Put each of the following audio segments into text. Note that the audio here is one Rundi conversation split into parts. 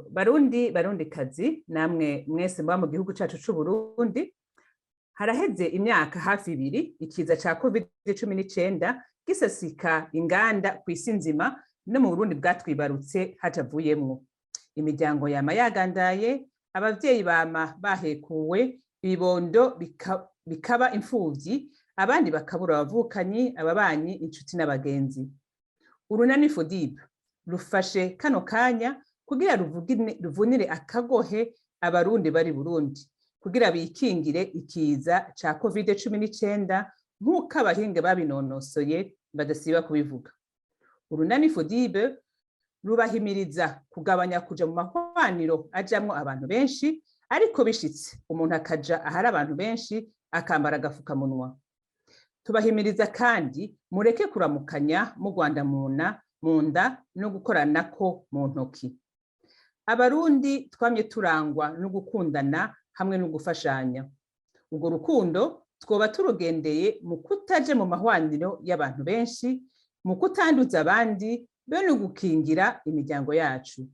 Barundi, Barundikazi, namwe mwese muba mu gihugu cacu c'Uburundi, haraheze imyaka hafi 2 ikiza ca Covid-19 gisasika inganda kw'isi nzima no mu Burundi bwatwibarutse hatavuyemwo. Imiryango yama yagandaye, abavyeyi bama bahekuwe, ibibondo bikaba imfuvyi, abandi bakabura abavukanyi, ababanyi, inshuti n'abagenzi. Urunani FODIB rufashe kano kanya kugira ruvunire akagohe Abarundi bari Burundi kugira bikingire ikiza ca Covid-19 nk'uko abahinga babinonosoye badasiba kubivuga. Urunani FODIB rubahimiriza kugabanya kuja mu mahwaniro ajamwo abantu benshi, ariko bishitse umuntu akaja ahari abantu benshi akambara agafukamunwa. Tubahimiriza kandi mureke kuramukanya mugwanda munda no gukoranako mu ntoki. Abarundi twamye turangwa no gukundana hamwe no gufashanya. Urwo rukundo twoba turugendeye mu kutaja mu mahwaniro y'abantu benshi, mu kutanduza abandi, be no gukingira imiryango yacu.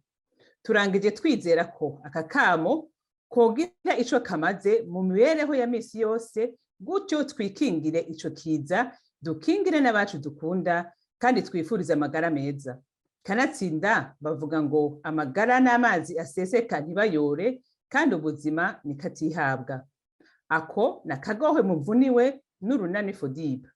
Turangije twizera ko aka kamo kogira ico kamaze mu mibereho ya misi yose, gutyo twikingire ico kiza, dukingire n'abacu dukunda kandi twifurize amagara meza. Kanatsinda bavuga ngo amagara n'amazi aseseka ntibayore, kandi ubuzima nikatihabwa. Ako nakagohe muvuniwe n'Urunani FODIB.